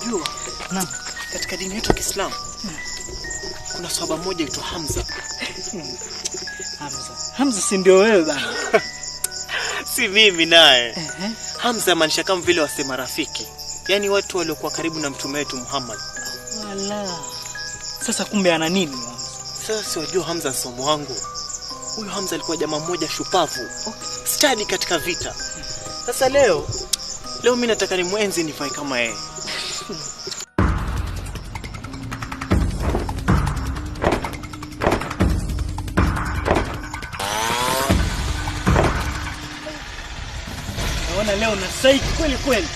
Unajua? Naam. Katika dini yetu ya Kiislamu kuna sahaba mmoja aitwa Hamza. Hamza. Hamza si ndio wewe bana? Si mimi naye. Hamza maanisha kama vile wasema rafiki. Yaani watu waliokuwa karibu na mtume wetu Muhammad. Wala. Sasa kumbe ana nini Hamza? Sasa si wajua Hamza msomo wangu. Huyu Hamza alikuwa jamaa mmoja shupavu. Okay. Stadi katika vita. Sasa leo mimi nataka ni mwenzi nivae kama yeye. Naona leo na saiki kweli kweli.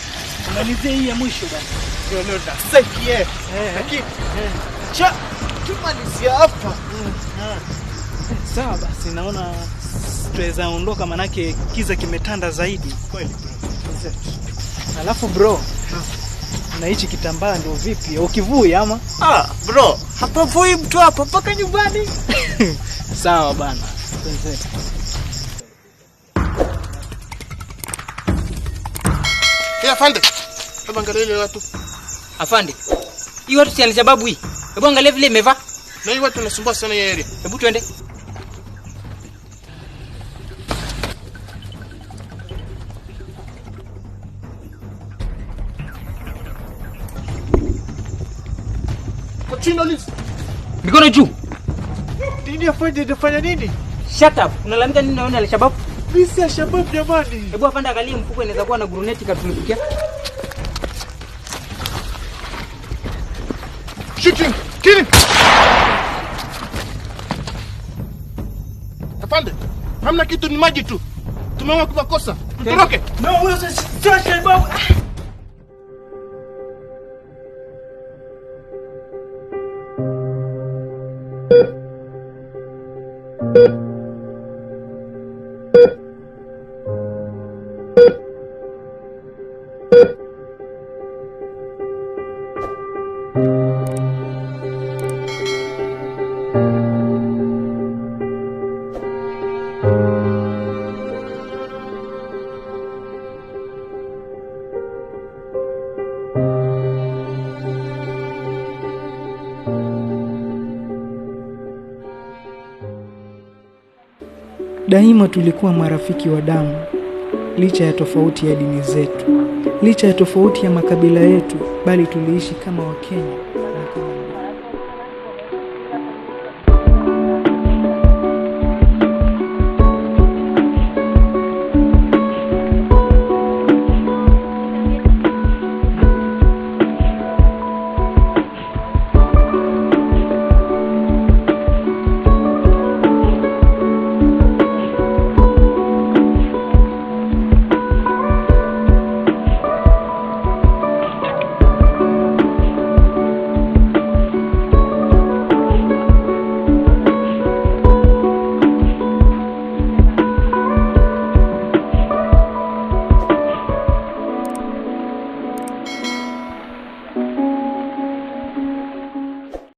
Malizie hii ya mwisho basi. Leo leo na saiki eh. Lakini cha tumalizia hapa. Sawa basi, naona tuweza ondoka manake kiza kimetanda zaidi. Kweli bro. Alafu bro, na hichi kitambaa ndio vipi? Ukivui ama? Ah, bro, hapavui mtu hapa mpaka nyumbani. Sawa bana. Wenzetu. Hey, afande. Hebu angalia ile watu. Afande. Hii watu si Al-Shabaab hii. Hebu angalia vile imevaa. Na hii watu wanasumbua sana hii area. Hebu twende. Kwa chini Liz. Mikono juu. Nini afande, nafanya nini? Shut up. Unalalamika nini naona Al-Shabaab? Mimi si Al-Shabaab jamani. Hebu afande angalia mfuko, inaweza kuwa na guruneti katulipukia. Shooting. Kill him. Afande, hamna kitu, ni maji tu. Tumeona kwa kosa. Tutoroke. No, huyo sio Al-Shabaab. Daima tulikuwa marafiki wa damu, licha ya tofauti ya dini zetu, licha ya tofauti ya makabila yetu, bali tuliishi kama Wakenya.